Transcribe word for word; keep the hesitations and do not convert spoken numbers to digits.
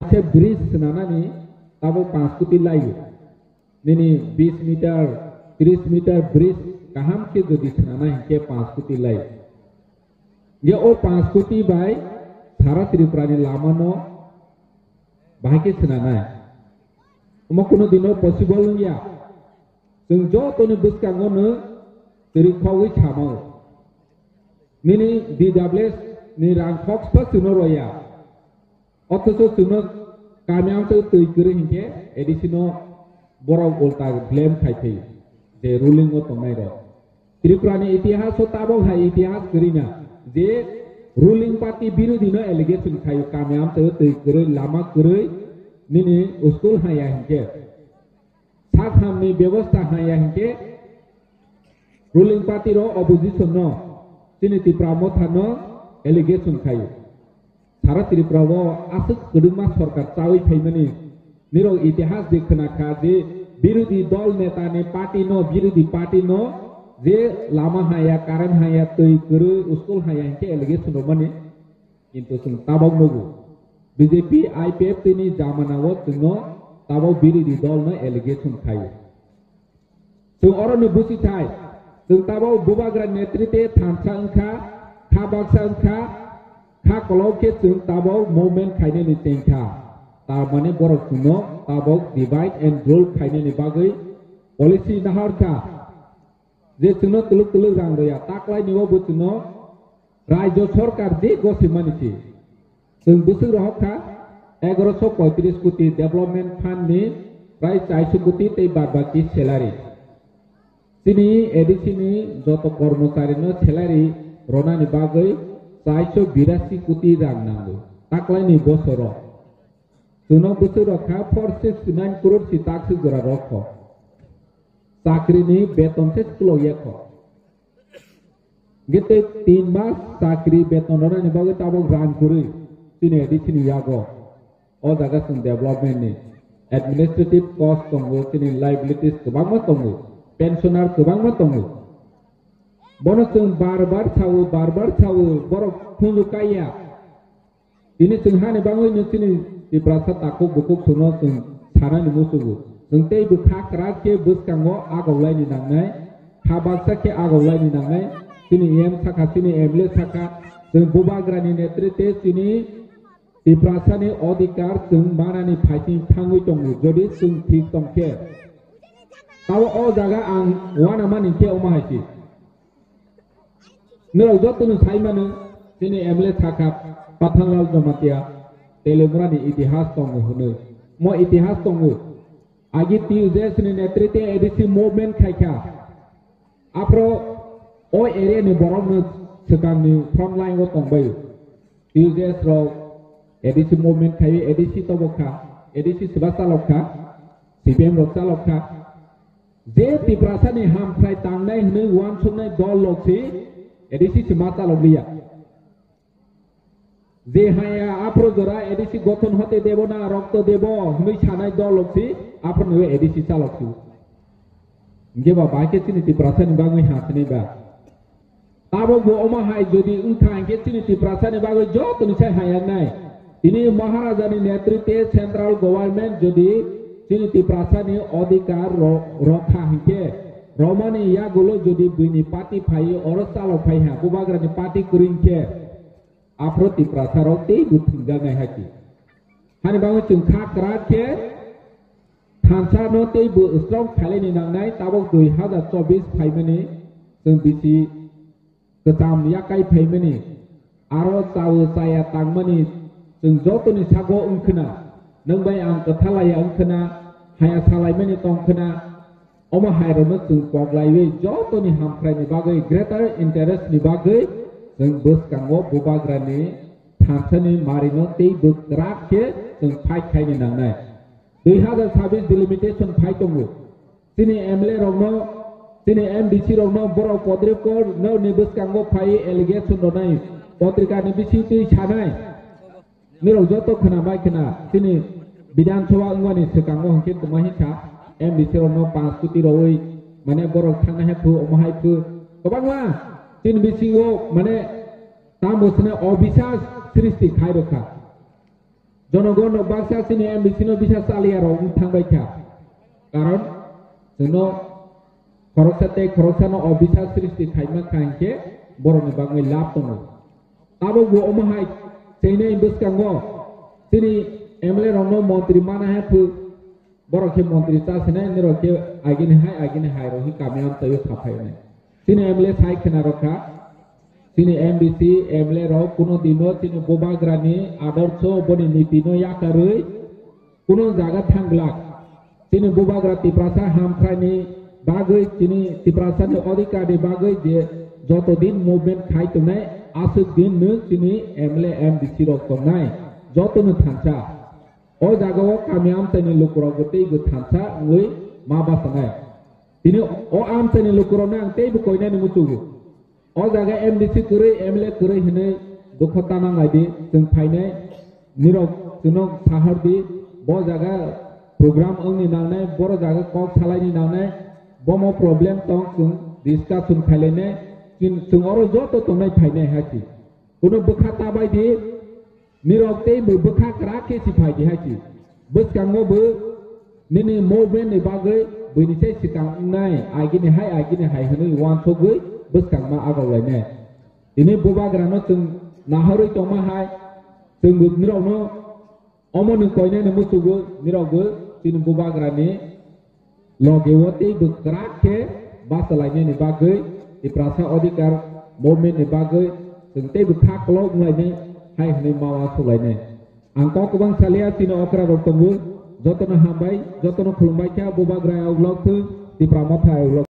Kaisa bridge swnanani tabuk panch koti laio. Nini bis meter, tris meter bridge kaham khe jodi swnana hinkhe panch koti lai. Hinkhe o panch koti bai sara Tripura ni lama no bahai khe swnanai. Omo kuno dino possible wngya. Chwng jotoni bwskango no twrwi khogwi samao. Nini D W S ni rang khoksa chwngno roya. Othocho chwngno kami amtwi twi kwrwi hinkhe A D C no borok ulta blame khai phaio je ruling o tongnai rok. Tripura ni itihas o tabok hai itihas kwrwi na je ruling party birodhi no allegation khaio kami amtwi twi kwrwi lama kwrwi nini school haya hinkhe. Sak hamni bebosta haya hinkhe ruling party rok opposition no chini Tipra Motha no allegation khaio. Sara Tripura o aswk kwdwkma sorkar chawi phaimani nirok itihas de khwna kha je birodhi dol neta ni party no, birodhi party no je lama haya, current haya, twi kwrwi, school haya hinkhe allegation rwmani. Kintu chwng tabok nugo, B J P I P F T ni jamana o chwngno tabok birodhi dol no allegation khaio. Chwng oro ni busi thai, chwng tabok bubagra netrite thansa wngkha, kha baksa wngkha, kha kolok khe chwng tabok movement khainani chengkha. Tar mane borok chwngno tabok divide and rule khainani bagwi policy naharkha. Je chwngno twlwk twlwk rang rwya, taklaini o bo chwngno rajyo sorkar je gosimani se. Chwng bwswk rohor kha egaroso poitris koti development fund ni prai chaiso koti tei bad baki salary. Chini A D C ni joto kormochari no salary ronani bagwi chaiso birasi koti rang nango taklaini bosoro. Chwngno bwswk rok kha four six nine crore si takswk jora rok kho. Chakri ni beton se chwlok ya kho. Gete tin mas chakri beton rwnani bagwi tabok rang kwrwi chini A D C ni yago. O jaga chwng development ni administrative cost tongo, chini liabilities kwbangma tongo, pensioner kwbangma tongo. Bono chwng bar bar sao, bar bar sao, borok khunju kaiya. Tini chwng hani bagwi no chini Tiprasa takhuk bukhuk chwngno chwng sanani muchungo. Chwng tei bwkha kwrak khe bwskango agoklaini nangnai, kha baksa khe agoklaini nangnai. Chini M sakha, chini M L A sakha, chwng bubagrani netrite chini Tiprasani odhikar chwng manani phaising thangwi tongo. Jodi chwng thik tongkhe, tabo o jaga ang uanamani khe omo hai se. Norok jotono sai mano, chini M L A sakha Pathanlal Jamatia, Telemurani itihas tongo hwnwi. Mo itihas tongo. Agi T U J S ni netrite A D C movement khaikha. Aphro o area ni borokno swkangni front line o tongbai. T U J S rok A D C movement khaiwi A D C tobokha, A D C swba chalokha, C P M rok chalokha. Je Tiprasani hamkrai tangnai hwnwi uansuknai dol rok si A D C se ma chalok liya. Je haya aphro jora A D C gothon hote debo na rokto debo hwnwi sanai dol rok si aphro nwi A D C chalok si. Hinkhe ba bai khe chini Tiprasani bagwi ha sinai ba. Tabok bo omo hai jodi wngkha hinkhe chini Tiprasani bagwi jotoni sai hayaknai. Tini Maharajani netrite central government jodi chini Tiprasani odhikar ro-, rokha hinkhe romani yagulo jodi buini party phai oro chalok phai ha bubagrani party kwrwi hinkhe aphro Tiprasarok teibo thwngjaknai haki. Hani bagwi chwng kha kwrak khe thansa no teibo strong khailani nangnai tabok dui hazar chobbish phaimani chwng bisi kwcham yakai phaimani, aro chawi chaya tangmani chwng jotoni sago wngkhwna, nwng bai ang kwthalaya wngkhwna, haya salaimani tongkhwna, omo hairokno chwng poklaiwi jotoni hamkraini bagwi greater interest ni bagwi chwng bwskango bubagrani thansani marino tei bwkrak khe chwng fight khaini nangnai. Dui hazar sabis delimitation phai tongo. Chini M L A rokno, chini M D C rokno borok podrip kor no ni bwskango phai allegation rwnai, potrika ni bisingtwi sanai. Nirok joto khwna bai khwna chini Bidhan Sabha wngmani swkango hwnkhe tongma hinsa M D C rokno panch koti rwui mane borok thangna hai phu omo hai phu kwbangma chini bisingo mane tamo sene obisas sristi khai rokha. Jonogon rok baksa chini M D C no bisa chaliya rok wng thangbai kha. Karon chwngno khoroksa tei khoroksano o bisa srishti khaima kha hinkhe borokni bagwi lab tongo. Tabukbo omo hai chengnaini bwskango chini M L A rokno montri mana hai phu, borok khe montri cha sinai, nirok khe agini hai, agini hai rok hi kami amchaio saphai nai. Chini M L A sai khna rok kha, chini M D C, M L A rok kuno dino chini bubagrani adorsho, boni niti no yakarwi kuno jaga thang glak. Chini bubagra Tiprasa hamkraini bagwi, chini Tiprasani odhikar ni bagwi je joto din movement khai tongnai, aswk din no chini M L A M D C rok tongnai, joto no thansa. O jaga o kami amchaini lukurok bo tei bo thansa wngwi ma bachanai. Tini o amchaini lukurokno ang tei bo koinani muchugo. O jaga M D C kwrwi, M L A kwrwi hinwi dukho ta nang lai di, chwng phainai, nirok chwngno sahor di, bo jaga program wngni nangnai, boro jaga kok salaini nangnai, bomo problem tong chwng discussion khailainai, chwng, chwng oro joto tongnai phainai hai si. Kuno bwkha ta bai di, nirok tei bo bwkha kwrak khe si phai di hai si. Bwskango bo nini movement ni bagwi buini se swkang wngnai, agini hai, agini hai hwnwi uansugwi bwskangma agok lainai. Tini bubagrano chwng nahorwi tongma hai, chwng bo nirokno omo nwng koinani muchugo, nirokbo chini bubagrani loge o tei bo kwrak khe bachalainani bagwi, Tiprasa Odhikar Movement ni bagwi chwng tei bo kha kolok wnglainai hai hwnwi ma uansuk lainai. Ang kok kwbang salia, chini okra rok tongo, jotono hambai, jotono khulumbai kha, bubagra uklok thung, Tipra Motha uklok.